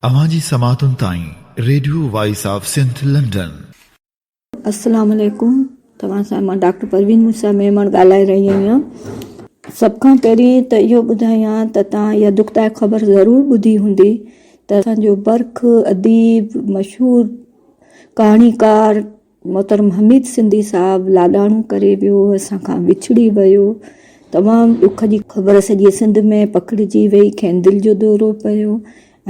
اوهان جي سماعتن تائين radio voice of Sindh London. السلام عليڪم توهان سان مان ڊاڪٽر پروين موسيٰ ميمڻ ڳالهائي رهي آهيان سڀ کان پهرين ته اهو ٻڌايان ته توهان اها دکدائڪ خبر ضرور ٻڌي هوندي ته اسان جو برک اديب مشهور ڪهاڻيڪار محترم حميد سنڌي صاحب لاڏاڻو ڪري ويو، اسان کان وڇڙي ويو. تمام ڏک جي خبر سڄي سنڌ ۾ پکڙجي وئي، کين دل جو دورو پيو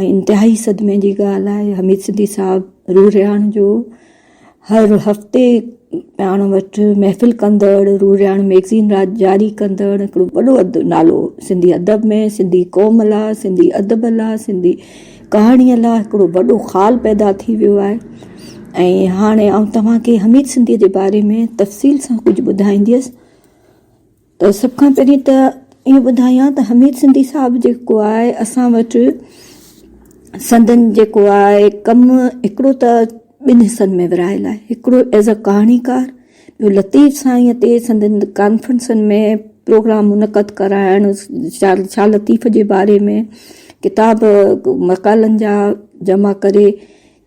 ۽ انتهائي صدمي جي ڳالهه آهي. حميد سنڌي صاحب روح رهاڻ جو هر هفتي پاڻ وٽ محفل ڪندڙ، روح رهاڻ ميگزين جاري ڪندڙ هڪڙو وڏو نالو سنڌي ادب ۾ سنڌي قوم لاء، سنڌي ادب لاء، سنڌي ڪهاڻيء لاء هڪڙو وڏو خال پيدا ٿي ويو آهي ۽ هاڻي آئون توهان کي حميد سنڌيء جي باري ۾ تفصيل سان ڪجهه ٻڌائينديس ته سڀ کان پهرين ته اهو ٻڌايان ته حميد سنڌي صاحب جيڪو آهي اسان وٽ سندن جيڪو آهي ڪم هڪڙو ته ٻن حصن ۾ ورهايل آهي هڪڙو ايز اي ڪهاڻيڪار ٻيو لطيف سائينء تي سندن ڪانفرنسن ۾ پروگرام منعقد ڪرائڻ، شاهه لطيف جي باري ۾ ڪتاب مقالن جا جمع ڪري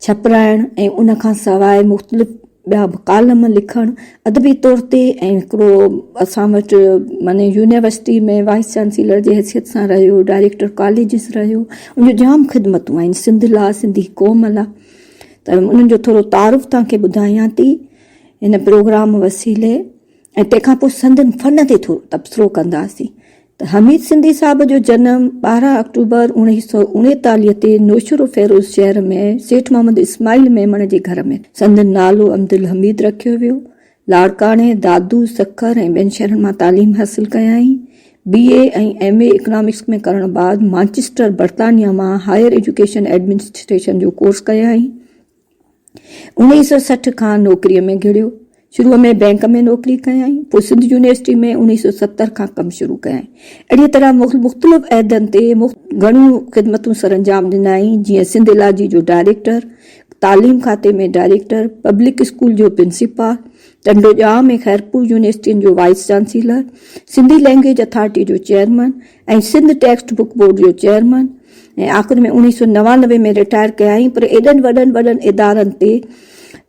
ڇپرائڻ ۽ ان کان سواء مختلف ٻيا به ڪالم لکڻ ادبي طور تي ۽ هڪڙو اسان وٽ معني يونيورسٽي ۾ وائيس چانسيلر جي حيثيت سان رهيو ڊائريڪٽر ڪاليجز رهيو ان جون جام خدمتون آهن سنڌ لاء سنڌي قوم لاء ته انهن جو ٿورو تعارف توهان کي ٻڌايان ٿي. هن پروگرام وسيلي ۽ تنهن کان پوء سندن فن تي ٿورو تبصرو ڪنداسين ته حميد سنڌي صاحب جو جنم 12 آڪٽوبر 1939 تي نوشهروفيروز شهر ۾ سيٺ محمد اسماعيل ميمڻ جي گهر ۾ سندن نالو عبدالحميد رکيو ويو. لاڙڪاڻي، دادو، سکر ۽ ٻين شهرن مان تعليم حاصل ڪيائين. بي اي ۽ ايم اي اڪنامڪس ۾ ڪرڻ بعد مانچسٽر برطانيا مان هائير ايجوڪيشن ايڊمنسٽريشن جو ڪورس ڪيائين. 1960 کان نوڪريء ۾ گهڙيو. شروع ۾ بئنڪ ۾ نوڪري ڪيائين، پوء سنڌ يونيورسٽي ۾ 1970 کان ڪم شروع ڪيائين. اهڙيء طرح مختلف عهدن تي گهڻيون خدمتون سرانجام ڏنائين، جيئن سنڌ الاجي جو ڊائريڪٽر، تعليم کاتي ۾ ڊائريڪٽر، پبلڪ اسڪول جو پرنسپال، ٽنڊو ڄام ۽ خيرپور يونيورسٽين جو وائيس چانسيلر، سنڌي لئنگئيج اٿارٽيء جو chairman ۽ Sindh text book board جو چيئرمن ۽ آخر ۾ 1999 ۾ رٽائر ڪيائين پر ايڏن وڏن وڏن ادارن تي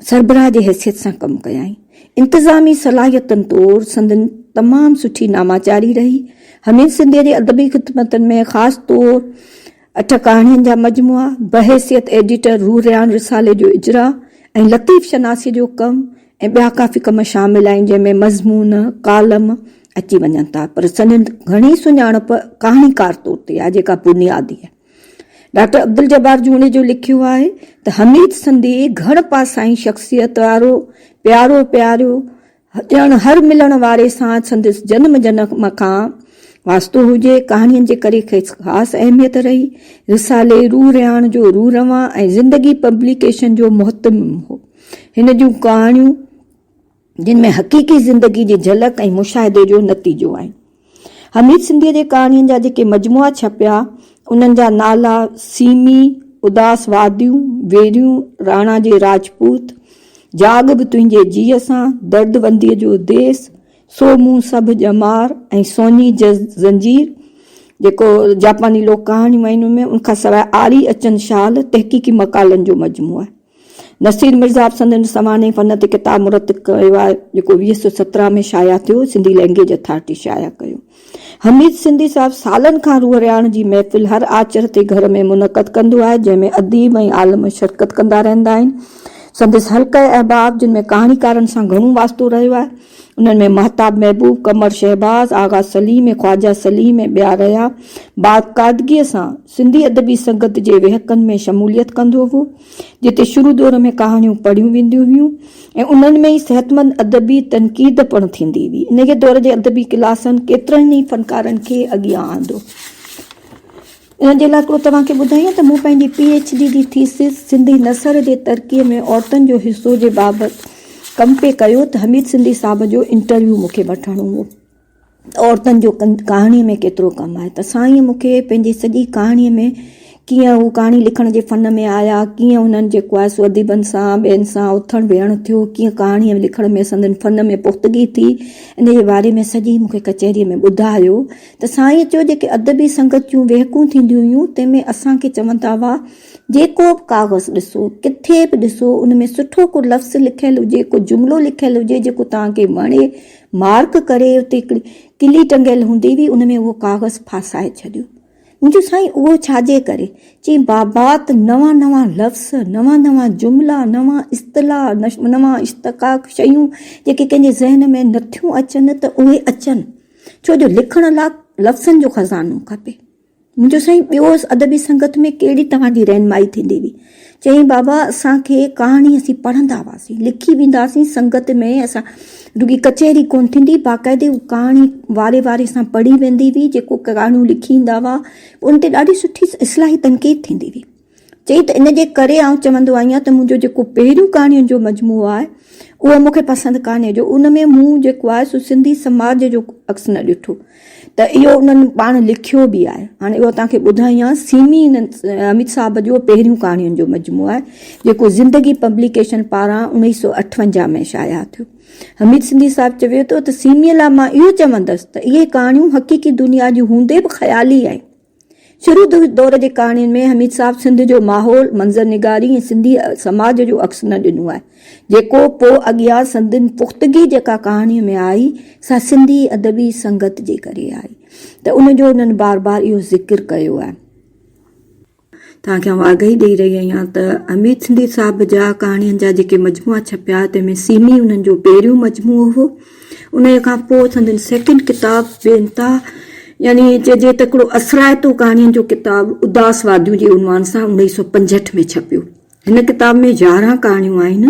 سربراهه جي حيثيت سان ڪم ڪيائين. انتظامي صلاحيتن طور سندن تمام سٺي ناماچاري رهي. حميد سنڌيء جي ادبي خدمتن ۾ خاص طور اٺ ڪهاڻين جا مجموعا، بحيثيت ايڊيٽر روح رهاڻ رسالي جو اجراء ۽ لطيف شناسيء جو ڪم ۽ ٻيا ڪافي ڪم شامل آهن جنهن ۾ مضمون، ڪالم اچي وڃن ٿا پر سندن گهڻي سڃاڻپ ڪهاڻيڪار طور تي آهي جيڪا بنيادي آهي. ڊاڪٽر عبدالجبار جوڻيجو لکيو آهي ته حميد سنڌي گهڻ پاسائين شخصيت وارو، پيارو پياريو، ڄڻ هر ملڻ واري سان سندس جنم جنم کان واسطو هجي. ڪهاڻين جي ڪري کيس خاص اهميت رهي. رسالي روح رهاڻ جو روح روان ۽ زندگي پبليڪيشن جو مهتمم هو. هن جون ڪهاڻيون جن ۾ حقيقي زندگي جي جهلڪ ۽ مشاهدي جو نتيجو آهن. حميد سنڌيء جي ڪهاڻين جا جيڪي مجموعا ڇپيا، انهن جا نالا، سيمي، اداس واديون، ويريون، راڻا جي راجپوت، جاڳ به تنهنجي جيء سان، درد ونديء جو ديس، سو مون سڀ ڄمار ۽ سوني زنجير، جيڪو جاپاني لوڪ ڪهاڻيون آهن ان ۾، ان کان سواء آري اچن شال تحقيقي مقالن جو مجموعو آهي. نصير مرزا به سندن سوانح فن تي ڪتاب مرتب ڪيو آهي، جيڪو 2017 ۾ شايع ٿيو، سنڌي لئنگئيج اٿارٽي شايع ڪيو. حميد سنڌي صاحب سالن کان روح رهاڻ جي محفل هر آچر تي گهر ۾ منعقد ڪندو آهي، جنهن ۾ اديب ۽ عالم شرڪت ڪندا رهندا آهن. سندس حلقه احباب، جن ۾ ڪهاڻيڪارن سان گهڻو واسطو رهيو آهي، انهن ۾ مهتاب محبوب، قمر شهباز، آغا سليم ۽ خواجه سليم ۽ ٻيا رهيا. باقاعدگيء سان سنڌي ادبي سنگت جي ويهڪن ۾ شموليت ڪندو هو، جتي شروع دور ۾ ڪهاڻيون پڙهيون وينديون هيون ۽ انهن ۾ ئي صحتمند ادبي تنقيد پڻ ٿيندي هئي. انهيء دور جي ادبي ڪلاسن ڪيترن ئي فنڪارن کي اڳيان آندو. ان جي لاء هڪڙو توهان کي ٻڌايان ته مون پنهنجي پي ايڇ ڊي جي ٿيسز سنڌي نثر جي ترقيء ۾ عورتن جو حصو جي بابت ڪم پئي ڪيو ته حميد سنڌي صاحب جو انٽرويو مون کي وٺڻو هو ته عورتن جو ڪهاڻيء ۾ ڪيترو ڪم آهي ته سائينء مون کي پنهنجي سڄي ڪهاڻيء ۾ ڪيئن هو ڪهاڻي لکڻ جي فن ۾ آيا، ڪيئن انهن جيڪو آهي سو اديبن سان ٻين سان اٿڻ ويهڻ ٿيو، ڪيئن ڪهاڻيء لکڻ ۾ سندن فن ۾ پختگي ٿي، ان جي باري ۾ سڄي مون کي ڪچهريء ۾ ٻڌايو ته سائينء چيو جيڪي ادبي سنگت جون ويهڪون ٿينديون هيون، تنهن ۾ اسان کي چوندا هئا، جيڪو به ڪاغذ ڏسو، ڪٿي به ڏسو، ان ۾ سٺو ڪو لفظ لکيل هجي، ڪو جملو لکيل هجي، جيڪو توهان کي وڻي، مارڪ ڪري اتي هڪڙي ڪلي ٽنگيل هوندي هئي، ان ۾ اهو ڪاغذ ڦاسائي ڇڏيو. مون چيو سائين اهو ڇا جي ڪري؟ چيائين بابا ته نوان نوان لفظ، نوان نوان جملا، نوان اصطلاح، نوان اشتقاق شيون جيڪي ڪنهن جي ذهن ۾ نٿيون اچن ته اهي اچن. ڇو جو لکڻ لاء لفظن جو خزانو کپي. مون چيو سائين ٻيو ادبي سنگت ۾ ڪهڙي توهان جي رهنمائي ٿيندي هئي؟ چيائين بابا اسان کي ڪهاڻي اسين پڙهندا هئاسين، لکي ويندا هئاسين، سنگت ۾ اسان رڳي ڪچهري ڪونه ٿيندي باقاعدي هو ڪهاڻي واري واري سان پڙهي ويندي هئي، جيڪو ڪهاڻيون لکي ايندا هئا ان تي ڏاڍي سٺي اصلاحي تنقيد ٿيندي هئي. چئي ته ان جي ڪري آئون چوندو آهيان ته منهنجو جيڪو پهريون ڪهاڻين جو مجموعو آهي اهو مون کي پسند ڪانهي جو ان ۾ مون جيڪو آهي سو سنڌي سماج جو عڪس نه ڏٺو. ته اهو انهن پاڻ لکيو به آهي. هاڻي اهو توهان کي ٻڌايان سيمي حميد صاحب جو پهريون ڪهاڻين جو مجموعو آهي جيڪو زندگي پبليڪيشن پاران 1958 ۾ شايع ٿيو. حميد سنڌي صاحب چوي ٿو ته سيمي لاء مان اهو چوندس ته اهي ڪهاڻيون حقيقي دنيا جون هوندي به خيالي آهن. شروع دور جي ڪهاڻين ۾ حميد صاحب سنڌ جو ماحول، منظر نگاري ۽ سنڌي سماج جو عڪس نه ڏنو آهي، جيڪو پوء اڳيان سندن پختگي جيڪا ڪهاڻيء ۾ آئي، سا سنڌي ادبي سنگت جي ڪري آئي ته ان جو انهن بار بار اهو ذڪر ڪيو آهي. توهان کي آئون آگاهي ڏئي رهي آهيان ته حميد سنڌي صاحب جا ڪهاڻين جا جيڪي مجموعا ڇپيا، تنهن ۾ سيمي انهن جو پهريون مجموعو هو. انهيء کان پوء سندن سيڪنڊ ڪتاب بي انتها يعني چئجي ته هڪڙو اثرائتو ڪهاڻين جو ڪتاب اداس واديون جي عنوان سان اڻويهه سو پنجهٺ ۾ ڇپيو. هن ڪتاب ۾ 11 ڪهاڻيون آهن،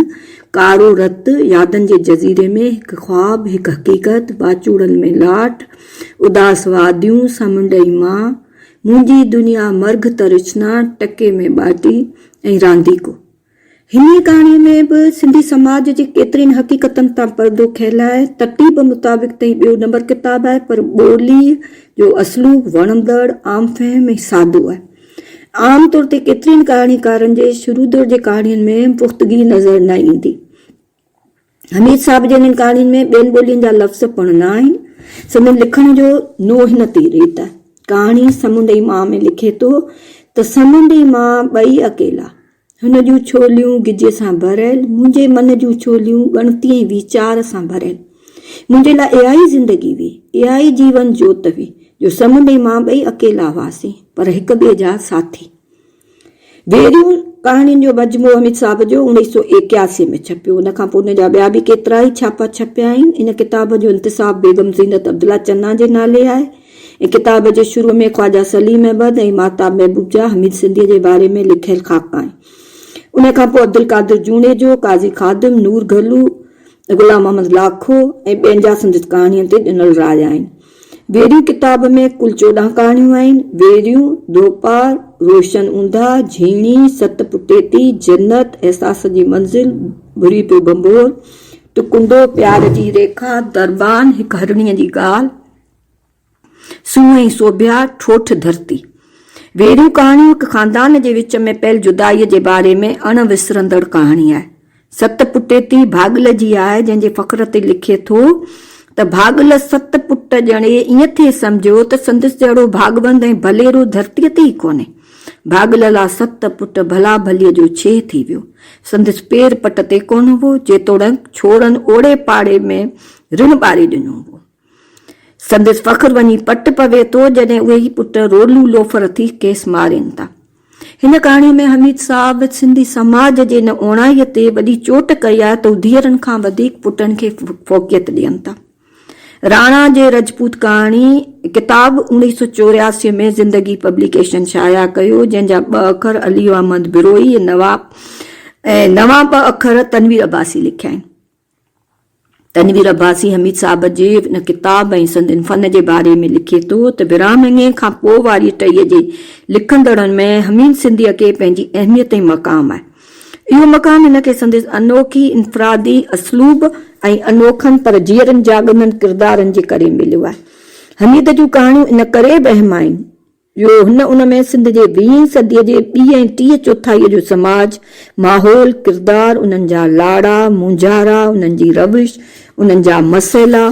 ڪارو رت، يادن جي جزيري ۾، هڪ خواب، هڪ حقيقت، واچوڙن ۾ لاٽ، اداس واديون، سمنڊ ۽ مان، منهنجي دنيا، مرگهه ترشنا، ٽڪي ۾ ٻاٽي ۽ رانديڪو. هن ڪهاڻيء ۾ به سنڌي سماج جي ڪيترين حقيقتن تان پردو کنيل آهي. ترتيب مطابق ته هي ٻيو نمبر ڪتاب آهي، پر ٻوليء جو اسلوب وڻندڙ، عام فهم ۽ سادو آهي. عام طور تي ڪيترين ڪهاڻيڪارن جي شروع دور جي ڪهاڻين ۾ پختگي نظر نه ايندي. حميد صاحب جي انهن ڪهاڻين ۾ ٻين ٻولين جا لفظ پڻ نه آهن. سندن لکڻ جو نوع هن تي ريت آهي. ڪهاڻي سمنڊ ۽ مان ۾ لکي ٿو ته سمنڊ ۽ مان ٻئي اڪيلا. هن جون ڇوليون گجي سان ڀريل، منهنجي من جون ڇوليون ڳڻتي ۽ ويچار سان ڀريل. منهنجي لاء اها ئي زندگي هئي، اها ئي جيون جوت هئي، جو سمنڊ ۽ مان ٻئي اڪيلا هئاسين، پر هڪ ٻئي جا ساٿي. ويريون ڪهاڻين جو مجموعو حميد صاحب جو 1981 ۾ ڇپيو. ان کان پوء ان جا ٻيا به ڪيترائي ڇاپا ڇپيا آهن. ان ڪتاب جو انتساب بيگم زينت عبدالله چنا جي نالي آهي ۽ ڪتاب جي شروع ۾ خواجه سليم احمد ۽ ماهتاب محبوب جا حميد سنڌيء جي باري ۾ لکيل خاڪا آهن. ان کان پوء عبدالقادر جوڻيجو، قاضي خادم، نور گهلو، غلام محمد لاکو ۽ ٻين جا سندس ڪهاڻين تي ڏنل رايا آهن. ويريون ڪتاب ۾ ڪل 14 ڪهاڻيون آهن. ويريون، دوپار، روشن اونداهه، جهيڻي، ست پٽيتي، جنت، احساس جي منزل، ڀري پيو ڀنڀور، ٽڪنڊو، پيار جي ريکا، دربان، هڪ هرڻيء جي ڳالهه، سونهن ۽ سوڀيا، ٺوٺ ڌرتي. ويريون ڪهاڻيون هڪ خاندان جي وچ ۾ پيل جدائيء جي باري ۾ اڻ وسرندڙ ڪهاڻي آهي. ست پٽيتي ڀاڳل جي آهي، جنهن جي فخر تي لکي ٿو ته ڀاڳل ست پٽ ڄڻي ائين ٿئي سمجهيو ته سندس جهڙو ڀاڳوند ۽ ڀليرو ڌرتيء تي ئي ڪونهي. ڀاڳل لا ست پٽ ڀلا ڀليء جو ڇيهه ٿي ويو. سندس پير پٽ تي ڪونه هئو، جيتوڻيڪ ڇورن اوڙي پاڙي ۾ رڻ ٻاري ڏنو هئو. سندس فخر وڃي پٽ پوي ٿو، جڏهن اهي ئي پٽ رولو لوفر ٿي کيس مارين ٿا. هن ڪهاڻيء ۾ حميد صاحب سنڌي سماج جي ان اوڻائيء تي وڏي چوٽ ڪئي آهي ته هو ڌيئرن کان وڌيڪ پٽن کي فوقيت ڏين ٿا. راڻا جي رجپوت ڪهاڻي ڪتاب 1984 ۾ زندگي پبليڪيشن شايع ڪيو، جنهن جا ٻه اکر علي احمد بروهي ۽ نوان ٻه اکر تنوير عباسي لکيا آهن. تنوير عباسي حميد صاحب جي ان ڪتاب ۽ سندن فن جي باري ۾ لکي ٿو ته ورهاڱي کان پوء واري ٽهيء جي لکندڙن ۾ حميد سنڌيء کي پنهنجي اهميت ۽ مقام آهي. اهو مقام هن کي سندس انوکي انفرادي اسلوب ۽ انوکن پر جيئرن جاڳندن ڪردارن جي ڪري مليو آهي. حميد جون ڪهاڻيون ان ڪري به اهم آهن. جو هن ان ۾ سنڌ جي ويهين صديء جي ٻي ۽ ٽين چوٿائيء جو سماج، ماحول، ڪردار، انهن جا لاڙا، مونجهارا، انهن جي روش، انهن جا مسئلا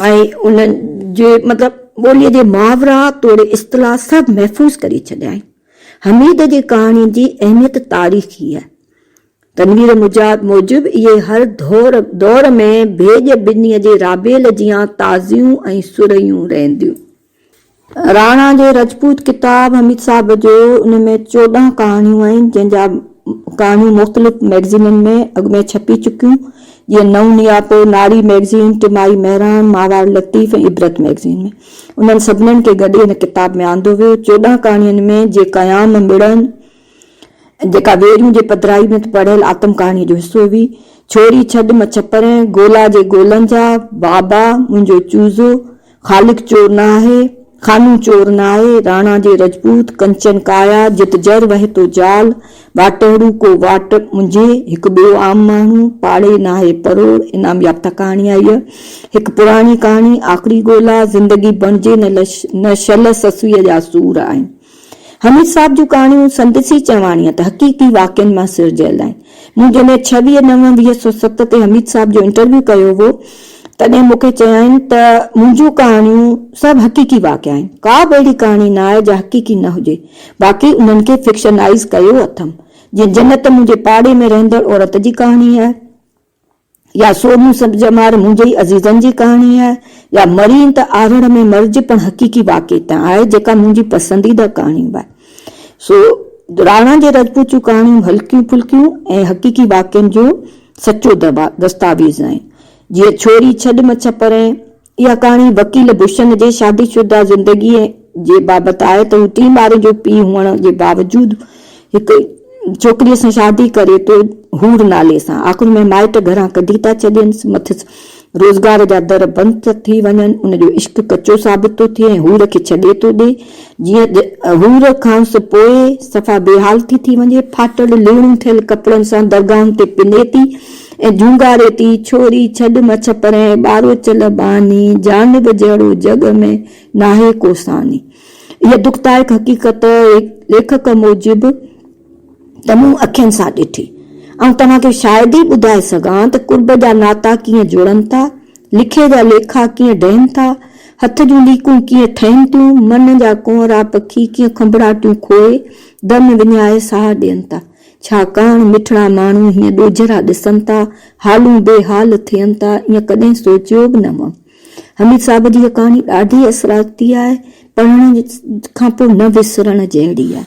۽ انهن جي مطلب ٻوليء جي محاورا توڙي اصطلاح سڀ محفوظ ڪري ڇڏيا آهن. حميد جي ڪهاڻين جي اهميت تاريخي آهي. تنوير مجاهد موجب اهي هر دور ۾ ڀيڄ ٻنيء جي رابيل جيان تازيون ۽ سرهيون رهنديون. راڻا جي رجپوت ڪتاب حميد صاحب جو ان ۾ 14 ڪهاڻيون آهن جنهن جا ڪهاڻيون مختلف مئگزينن ۾ اڳ ۾ ڇپي چڪيون جيئن نئون نياپو، ناري مئگزين، ٽماهي مهراڻ، ماهوار لطيف ۽ عبرت مئگزين ۾. انهن سڀنن کي گڏي هن ڪتاب ۾ آندو ويو. 14 ڪهاڻين ۾ جي قيام مڙن، جيڪا ويريون جي پڌرائي ۾ پڙهيل آتم ڪهاڻيء جو حصو هئي. ڇوري ڇڏ مڇ پرين، گولا جي گولن جا، بابا، منهنجو چوزو، خالق چور نه آهي، خانو چور نه آهي، راڻا جي رجپوت، ڪنچن ڪايا، جت جر وهي تو جال، واٽهڙو ڪو واٽ منجهي، هڪ ٻيو عام ماڻهو، پاڙي ناهي پروڙ، انعام يافته ڪهاڻي آهي هيء. هڪ پراڻي ڪهاڻي، آخري ڳولا، زندگي بڻجي نه شل سسئيء جا سور آهن. حميد صاحب جون ڪهاڻيون سندس ئي چواڻيء ته حقيقي واقعن مان سرجيل آهن. مون جڏهن ڇويهه نو 2007 تي حميد صاحب جو انٽرويو ڪيو هو، تڏهن مون کي چيائين ته منهنجون ڪهاڻيون سڀ حقيقي واقعا آهن. ڪا به اهڙي ڪهاڻي نه آهي جا حقيقي نه هجي. باقي انهن کي فڪشنائيز ڪيو اٿم. جيئن جنت منهنجي پاڙي ۾ رهندڙ عورت جي ڪهاڻي آهي. يا سورهيون سڀ ڄمار منهنجي ئي عزيزن جي ڪهاڻي آهي يا مرين ته آرهڙ ۾ مرج پڻ حقيقي واقعي تان آهي جيڪا منهنجي پسنديده ڪهاڻي به آهي. سو راڻا جي رجپوت جون ڪهاڻيون هلڪيون ڦلڪيون ۽ حقيقي واقعن جو سچو دستاويز آهن. جيئن ڇوري ڇڏ مڇ پرين اها ڪهاڻي وڪيل بشن جي شادي شده زندگيء جي بابت آهي ته هو ٽين ٻارن جو پيء هئڻ جي باوجود هڪ ڇوڪريء سان شادي ڪري ٿو حور نالي سان. آخر ۾ مائٽ گهران ڪڍي ٿا ڇڏينس، مٿس روزگار جا در بند ٿا ٿي وڃن، ان جو عشق ڪچو ثابت ٿو ٿئي ۽ حور کي ڇڏي ٿو ڏي. جيئن حور کانئس پوء صفا بيحال ٿي ٿي وڃي، ڦاٽل ليڻون ٿيل ڪپڙن سان درگاهن تي پني ٿي ۽ جهونگاري ٿي، ڇوري ڇڏ مڇ پرين، ٻاروچل ٻانهي، جانب جهڙو جڳ ۾ ناهي ڪو ثاني. اها دکدائڪ حقيقت ليکڪ موجب ته مون اکين سان ڏٺي. آئون توهان کي شايد ئي ٻڌائي سگهان ته قرب جا ناتا ڪيئن جڙن ٿا، لکي جا ليکا ڪيئن ڊهن ٿا، هٿ جون ليڪون ڪيئن ٺهن ٿيون، من جا ڪونئرا پکي ڪيئن کنڀڙاٽيون کوئي، دم وڃائي ساهه ڏين ٿا. ڇاڪاڻ مٺڙا ماڻهو هيئن ڏوجهرا ڏسن ٿا، حالون بي حال ٿين ٿا، ائين ڪڏهن سوچيو به نه هئم. حميد صاحب جي هيء ڪهاڻي ڏاڍي اثرائتي آهي، پڙهڻ کان پوء نه وسرڻ جهڙي آهي.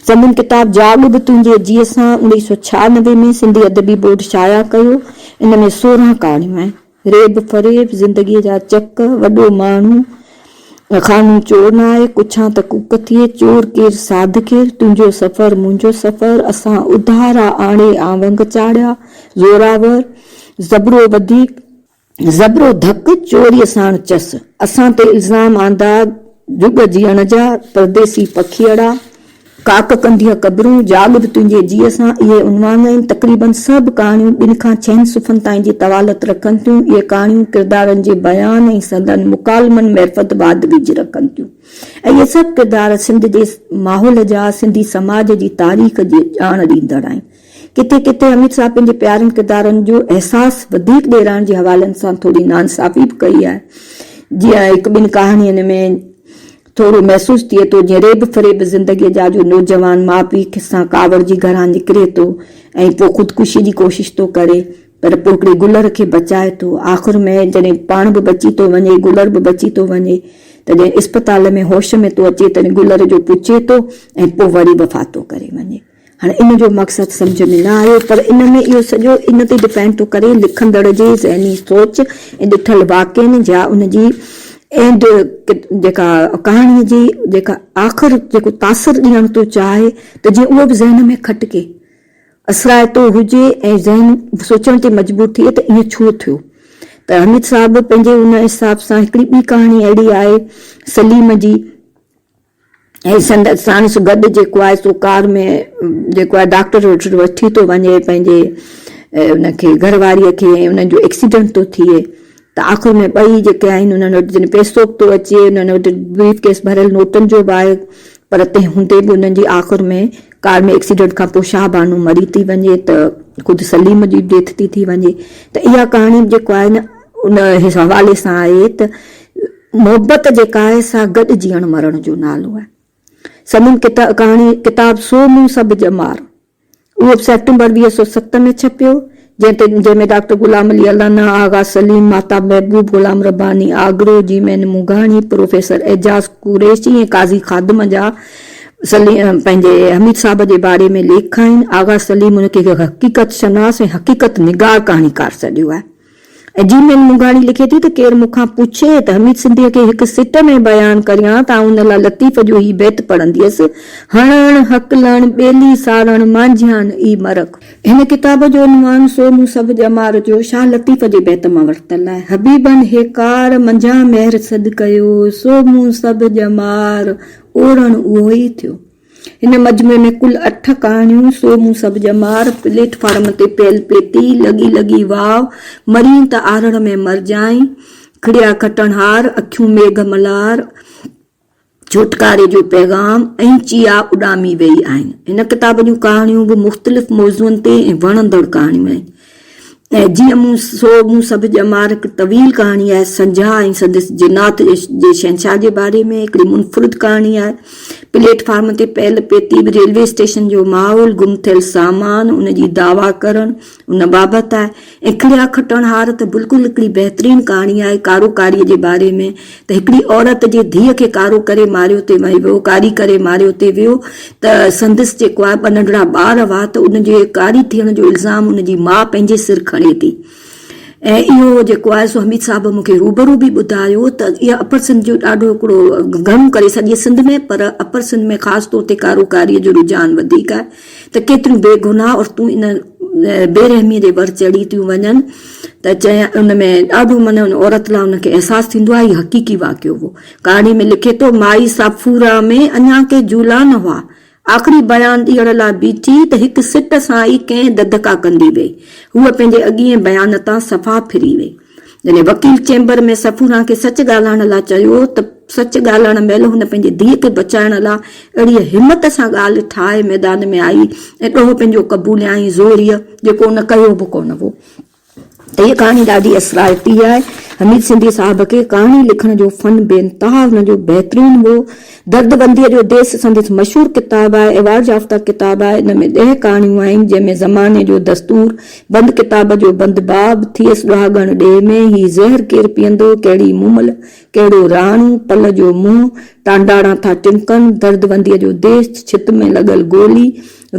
سندن ڪتاب جاڳ به تنهنجي جيء سان 1996 ۾ سنڌي ادبي بورڊ شايع ڪيو. ان ۾ 16 ڪهاڻيون آهن. ريب فريب، زندگيء جا چڪ، وڏو ماڻهو، خانو چور نه آهي، ڪڇان ته ڪوڪ ٿئي، چور ڪير ساڌ ڪير، تنهنجو سفر منهنجو سفر، اسان اڌارا آڻي آونگ چاڙهيا، زوراور، زبرو وڌيڪ، زبرو ڌڪ، چوريء ساڻ چس، اسان تي الزام آندا، جڳ جيئڻ جا، پرديسي پکيئڙا، ڪاڪ ڪنڌيء قبرون، جاڳ به تنهنجي جيء سان، اهي عنوان آهن. تقريباً سڀ ڪهاڻيون ٻن کان ڇهن صفحن تائين جي طوالت رکن ٿيون. اهي ڪهاڻيون ڪردارن جي بيان ۽ سندن مڪالمن معرفت واڌ ويجهه رکن ٿيون ۽ اهي سڀ ڪردار سنڌ جي ماحول جا، سنڌي سماج جي تاريخ جي ڄاڻ ڏيندڙ آهن. ڪٿي ڪٿي حميد صاحب پنهنجي پيارن ڪردارن جو احساس وڌيڪ ڏيرائڻ جي حوالن سان ٿوري ناانصافي به ڪئي آهي. جيئن هڪ ٻن ڪهاڻين ۾ ٿورو محسوس ٿئي ٿو جيئن ريب فريب زندگيء جا جو نوجوان ماء پيء سان ڪاوڙجي گهران نڪري ٿو ۽ پوء خودڪشيء جي ڪوشش ٿو ڪري پر پوء هڪڙي گلر کي بچائي ٿو آخر ۾ جڏهن پاڻ به بچي ٿو وڃي گلر به بچي ٿو وڃي تڏهن اسپتال ۾ هوش ۾ ٿو اچي تڏهن گلر جو پڇي ٿو ۽ پوء وري وفات ٿو ڪري وڃي. هاڻي ان جو مقصد سمجهه ۾ نه آيو پر ان ۾ اهو سڄو ان تي ڊپينڊ ٿو ڪري لکندڙ جي ذهني سوچ ۽ ڏٺل واقعن يا ان جي اينڊ جيڪا ڪهاڻي جي جيڪا آخر جيڪو تاثر ڏيڻ ٿو چاهي ته جيئن اهو به ذهن ۾ کٽڪي اثرائتو هجي ۽ ذهن سوچڻ تي مجبور ٿئي ته ائين ڇو ٿيو ته حميد صاحب پنهنجي ان حساب سان هڪڙي ٻي ڪهاڻي اهڙي آهي سليم جي ۽ سندس ساڻس گڏ جيڪو آهي سو ڪار ۾ جيڪو آهي ڊاڪٽر وٽ وٺي ٿو وڃي پنهنجي ان کي گهر واريء کي ۽ انهن جو ايڪسيڊنٽ ٿو ٿئي ته آخر ۾ ٻئي جيڪي آهن انهن وٽ جڏهن پئسو به ٿو اچي انهن وٽ بريف ڪيس ڀريل نوٽن جو به آهي پر تنهن هوندي به انهن جي آخر ۾ ڪار ۾ ايڪسيڊنٽ کان پوء شاهه بانو مري ٿي وڃي ته خود سليم جي ڊيٿ ٿي ٿي وڃي ته اها ڪهاڻي به جيڪو آهي نه ان حوالي سان آهي ته محبت جيڪا آهي سا گڏ جيئڻ مرڻ جو نالو آهي. سندن ڪهاڻي ڪتاب سو مون سڀ ڄمار اهو به سيپٽمبر 2007 ۾ ڇپيو، جنهن تي جنهن ۾ ڊاڪٽر غلام علي الانا، آغا سليم، ماهتاب محبوب، غلام رباني آگرو، جي مين موگهاڻي، پروفيسر اعجاز قريشي ۽ قاضي خادم جا سليم پنهنجي حميد صاحب جي باري ۾ ليک آهن. آغا سليم ان کي هڪ حقيقت شناس ۽ حقيقت نگار ڪهاڻيڪار سڏيو آهي. ۽ جي مين مونگهاڻي لکي ٿي ته ڪير مون کان پڇي ته حميد سنڌيء کي هڪ سٽ ۾ بيان ڪريان ته آئون ان لاء لطيف جو هي بيت پڙهنديس، هڻڻ، هڪلڻ، ٻيلي ساڙڻ، مانجهيان ئي مرڪ. هن ڪتاب جو عنوان سو مون سڀ ڄمار جو شاهه لطيف جي بيت مان ورتل آهي. حبيبن هيڪار، منجهان مهر سڏ ڪيو، سو مون سڀ ڄمار، اورڻ اهو ئي ٿيو. هن مجموعي ۾ ڪل اٺ ڪهاڻيون، سو مون سڀ ڄمار، پليٽ فارم تي پيل پيتي، لڳي لڳي واء، مرين ته آرهڙ ۾ مرجانء، کڙيا کٽڻهار، اکيون ميگهه ملهار، ڇوٽڪاري جو پيغام ۽ چيا اڏامي ويئي آهن. هن ڪتاب جون ڪهاڻيون به مختلف موضوعن تي ۽ وڻندڙ ڪهاڻيون آهن. ۽ جيئن مون سو مون سڀ ڄمار هڪ طويل ڪهاڻي آهي، سنجها ۽ سندس جنات جي شهنشاهه جي باري ۾ هڪڙي منفرد ڪهاڻي آهي. پليٽ فارم تي پيل پيتي به ريلوي اسٽيشن جو ماحول، گم ٿيل سامان، ان جي دعويٰ ڪرڻ، ان بابت آهي. ۽ کڙيا کٽڻهار ته بلڪل هڪڙي بهترين ڪهاڻي آهي ڪارو ڪاريء جي باري ۾ ته هڪڙي عورت جي ڌيء کي ڪارو ڪري ماريو تي ويو، ڪاري ڪري ماريو تي ويو ته سندس جيڪو آهي ٻه ننڍڙا ٻار هئا ته ان جي ڪاري ٿيڻ جو الزام ان جي ماء پنهنجي سر کڻي ٿي ۽ اهو جيڪو آهي سو حميد صاحب مون کي روبرو به ٻڌايو ته اها اپر سنڌ جو ڏاڍو هڪڙو گهڻو ڪري سڄي سنڌ ۾ پر اپر سنڌ ۾ خاص طور تي ڪارو ڪاري جو رجحان وڌيڪ آهي ته ڪيتريون بيگناهه عورتون ان بي رحمي جي ور چڙهي ٿيون وڃن ته چيا ان ۾ ڏاڍو من ان عورت لاء ان کي احساس ٿيندو آهي هي حقيقي واقعو هو ڪهاڻي ۾ لکي ٿو، مائي صافورا ۾ اڃا ڪي جهولا نه هئا. آخري بيان ڏيڻ لاء بيٺي ته هڪ سٽ سان ئي ڪنهن ڌڌڪا ڪندي ويئي. هوء پنهنجي اڳئين بيان تان صفا ڦري ويئي. جڏهن وڪيل چيمبر ۾ صفوران کي سچ ڳالهائڻ لاء چيو ته سچ ڳالهائڻ مهل هن پنهنجي ڌيء کي بچائڻ لاء اهڙيء همت سان ڳالهه ٺاهي ميدان ۾ آئي ۽ ڏوهه پنهنجو قبوليائين زوريء جيڪو هن ڪيو به ڪونه هو. هيء ڪهاڻي ڏاڍي اثرائتي آهي. حميد سنڌي صاحب کي ڪهاڻي لکڻ جو فن بي انتها هن جو بهترين هو. درد بنديء جو ديس سندس مشهور ڪتاب آهي. ايوارڊ يافته ڪتاب آهي. ان ۾ ڏهه ڪهاڻيون آهن، جنهن ۾ زماني جو دستور، بند ڪتاب جو بند باب، ٿيس ڏهاڳڻ ڏيهه ۾، هي زهر ڪير پيئندو، ڪهڙي مومل، ڪهڙو راڻو، پل جو منهن، ٽانڊاڻا ٿا ٽمڪن، درد بنديء جو ديس، ڇت ۾ لڳل گولي،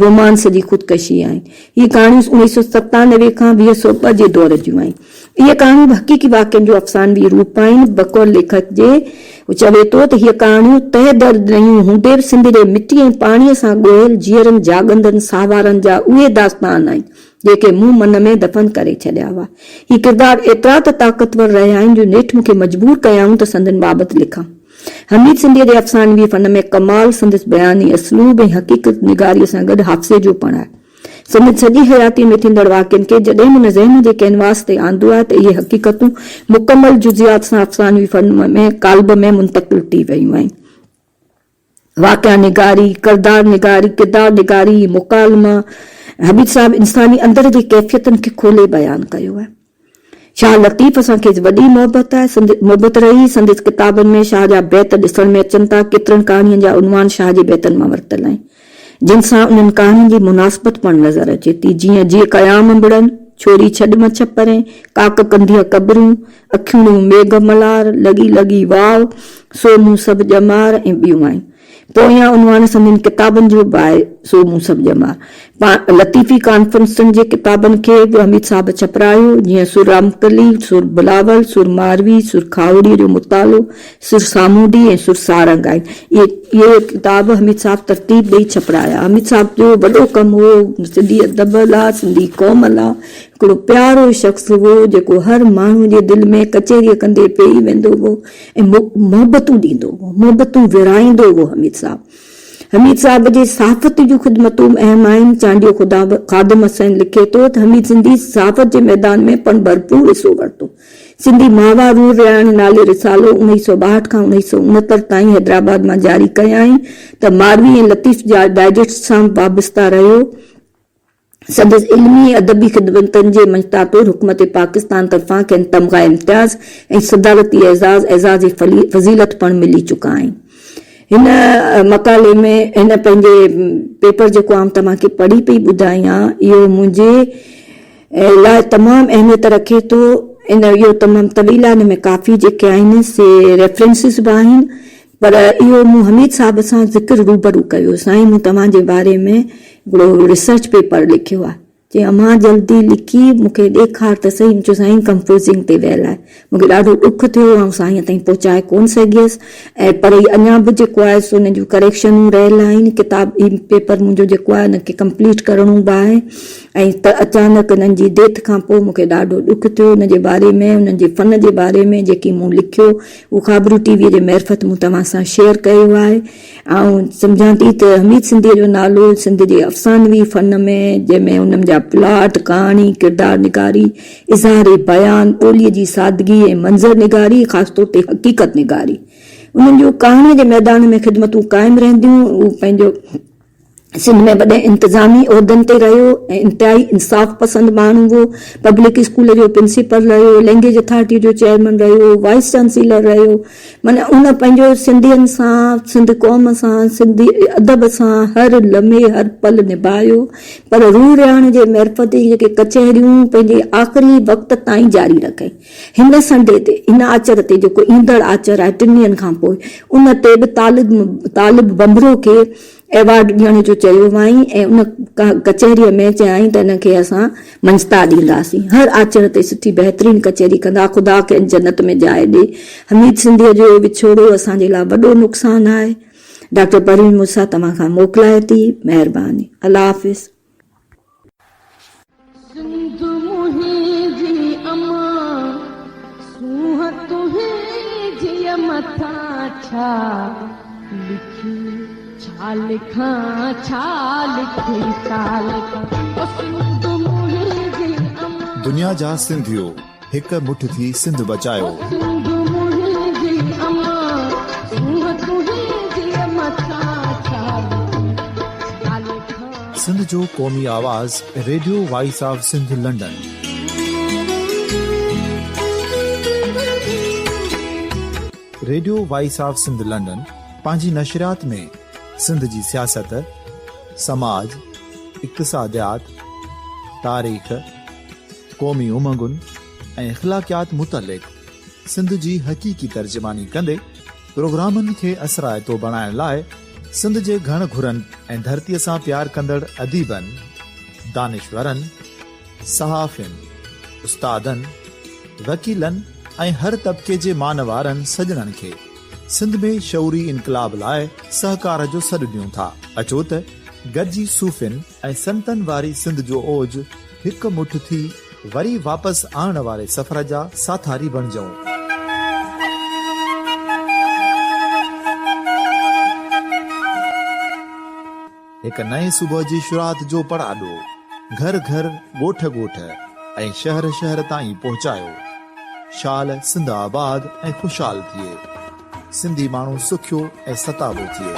رومانس جي خودڪشي آهن. هي ڪهاڻيون 1997 کان 2002 جي دور جون آهن. اهي ڪهاڻيون به حقيقي واقعن جو افسانوي روپ آهن. بقول ليکڪ جي، هو چوي ٿو ته هيء ڪهاڻيون تهه درد نيون هوندي به سنڌ جي مٽي ۽ پاڻيء سان ڳوهيل جيئرن جاڳندن ساهوارن جا اهي داستان آهن، جيڪي مون من ۾ دفن ڪري ڇڏيا هئا. هي ڪردار ايترا ته طاقتور رهيا آهن جو نيٺ مون کي مجبور ڪيائون ته سندن بابت لکان. حميد سنڌيء جي افسانوي فن ۾ ڪمال سندس بياني اسلوب ۽ حقيقت نگاريء سان گڏ حافظي جو پڻ آهي. سندس سڄي حياتيء ۾ ٿيندڙ واقعن کي جڏهن هن ذهن جي ڪينواس تي آندو آهي ته اهي حقيقتون مڪمل جزئيات سان افسانوي فن ۾ قالب ۾ منتقل ٿي ويون آهن. واقعا نگاري، ڪردار نگاري، ڪردار نگاري، مڪالما، حميد صاحب انساني اندر جي ڪيفيتن کي کولي بيان ڪيو آهي. شاهه لطيف سان کيس وڏي محبت آهي، سندس محبت رهي، سندس ڪتابن ۾ شاهه جا بيت ڏسڻ ۾ اچن ٿا، ڪيترن ڪهاڻين جا عنوان شاهه جي بيتن مان ورتل آهن، جن سان انهن ڪهاڻين جي مناسبت پڻ نظر اچي ٿي، جيئن جيء قيام انبڙن، ڇوري ڇڏ م ڇپرين، ڪاڪ ڪنڌيء قبرون، اکيون ميگهه ملار، لڳي لڳي واء، سو مون سڀ ڄمار ۽ ٻيون آهن. پويان عنوان سندن ڪتابن جو به آهي، سو مون سڀ ڄمار. لطيفي ڪانفرنسن جي ڪتابن کي به حميد صاحب ڇپرايو، جيئن سر رامڪلي، سر بلاول، سر ماروي، سر کاهوڙيء جو مطالعو، سر سامونڊي ۽ سر سارنگ آهن. اهي ڪتاب حميد صاحب ترتيب ڏئي ڇپرايا. حميد صاحب جو وڏو ڪم هو سنڌي ادب لاء، سنڌي قوم لاء هڪڙو پيارو شخص هو، جيڪو هر ماڻهوء جي دل ۾ ڪچهريء ڪندي پئي ويندو هو. ۽ محبتون ڏيندو هو، محبتون ورهائيندو هو حميد صاحب. حميد صاحب جي صحافت جون خدمتون به اهم آهن. چانڊيو خدا خادم حسين لکي ٿو ته حميد سنڌي صحافت جي ميدان ۾ پڻ ڀرپور حصو ورتو. سنڌي ماهوار روح رهاڻ نالي رسالو اڻويهه سؤ ٻاهٺ کان اڻويهه سؤ اڻهتر تائين حيدرآباد مان جاري ڪيائين ته ماروي ۽ لطيف ڊائجسٽ سان به وابسته رهيو. سندس علمي ۽ ادبي خدمتن جي مڃتا طور حڪومت پاڪستان طرفان کين تمغه امتياز ۽ صدارتي اعزاز، اعزاز فضيلت پڻ ملي چڪا آهن. هن مقالي ۾ هن پنهنجي پيپر جيڪو آئون توهان کي پڙهي پئي ٻڌايان اهو منهنجي لاء تمام اهميت رکي ٿو. ان اهو تمام طويل آهي ان ۾ ڪافي جيڪي آهن سي ريفرنسز به آهن. پر اهو مون حميد صاحب سان ذڪر روبرو ڪيو، سائين مون توهان جي باري ۾ هڪڙو ريسرچ پيپر لکيو آهي. چيائين امان جلدي لکي مون کي ڏيکار ته سهي. مون چيو سائين ڪمپوزنگ تي ويل آهي. مون کي ڏاڍو ڏک ٿيو آئون سائين تائين پهچائي ڪونه سگهيس ۽ پر هي اڃا به جيڪو آهي سو ان جون ڪريڪشنون رهيل آهن. ڪتاب هي پيپر منهنجو جيڪو آهي ان کي ڪمپليٽ ڪرڻو به آهي ۽ ته اچانڪ انهن جي ڊيٿ کان پوء مون کي ڏاڍو ڏک ٿيو ان جي باري ۾ انهن جي فن جي باري ۾ جيڪي مون لکيو اهو خابرو ٽي ويء جي معرفت مون توهان سان شيئر ڪيو آهي. آئون سمجهان ٿي ته حميد سنڌيء جو نالو سنڌ جي افسانوي فن ۾، جنهن ۾ انهن جا پلاٽ، ڪهاڻي، ڪردار نگاري، اظهار بيان، ٻوليء جي سادگي ۽ منظر نگاري، خاص طور تي حقيقت نگاري، انهن جون ڪهاڻيء جي ميدان ۾ خدمتون قائم رهنديون. هو پنهنجو. سنڌ ۾ وڏن انتظامي عهدن تي رهيو ۽ انتهائي انصاف پسند ماڻهو هو. پبلڪ اسڪول جو پرنسپل رهيو، لينگئيج اٿارٽي جو چيئرمن رهيو، وائيس چانسيلر رهيو. معنيٰ هن پنهنجو سنڌين سان، سنڌ قوم سان، سنڌي ادب سان هر لمحي هر پل نڀايو. پر روح رهاڻ جي معرفت هي جيڪي ڪچهريون پنهنجي آخري وقت تائين جاري رکيائين. هن سنڊي تي، هن آچر تي جيڪو ايندڙ آچر آهي ٽن ڏينهن کان پوء، ان تي به طالب طالب ڀنڀرو کي ايوارڊ ڏيڻ جو چيو هئائين ۽ ان ڪچهريء ۾ چيائين ته ان کي اسان مڃتا ڏينداسين. هر آچر تي سٺي بهترين ڪچهري ڪندا. خدا کين جنت ۾ جاء ڏي. حميد سنڌيء جو اهو وڇوڙو اسان جي لاء وڏو نقصان آهي. ڊاڪٽر پروين موسيٰ توهان کان موڪلائي ٿي. مهرباني. الله حافظ. سنڌ منهنجي امان، سونهن تنهنجيء مٿان ڇا لکي ڇا لکان ڇا لکي ڇا لکان او سنڌ منهنجي امان. دنيا جا سنڌيو هڪ مٺ ٿي سنڌ بچايو. او سنڌ منهنجي امان، سونهن تنهنجيء مٿان ڇا لکي ڇا لکان. سنڌ جو قومي آواز radio voice of Sindh London. Radio voice of Sindh London پنهنجي نشريات ۾ سنڌ جي سياست، سماج، اقتصاديات، تاريخ، قومي امنگن ۽ اخلاقيات متعلق سنڌ جي حقيقي ترجماني ڪندي پروگرامن کي اثرائتو بڻائڻ لاء سنڌ جي گهڻ گهرن ۽ ڌرتيء سان پيار ڪندڙ اديبن، دانشورن، صحافين، استادن، وڪيلن ۽ هر طبقي جي مان وارن سڄڻن کي سنڌ ۾ شعوري انقلاب لاء سهڪار جو سڏ ڏيون ٿا. اچو ته گڏجي صوفين ۽ سنتن واري سنڌ جو اوج هڪ مٺ ٿي وري واپس آڻڻ واري سفر جا ساٿاري بڻجون. هڪ نئين صبح جي شروعات جو پڙاڏو گهر گهر، ڳوٺ ڳوٺ ۽ شهر شهر تائين پهچايو. شال سنڌ آباد ۽ خوشحال ٿئي. سنڌي ماڻهو سکيو ۽ ستابو ٿئي.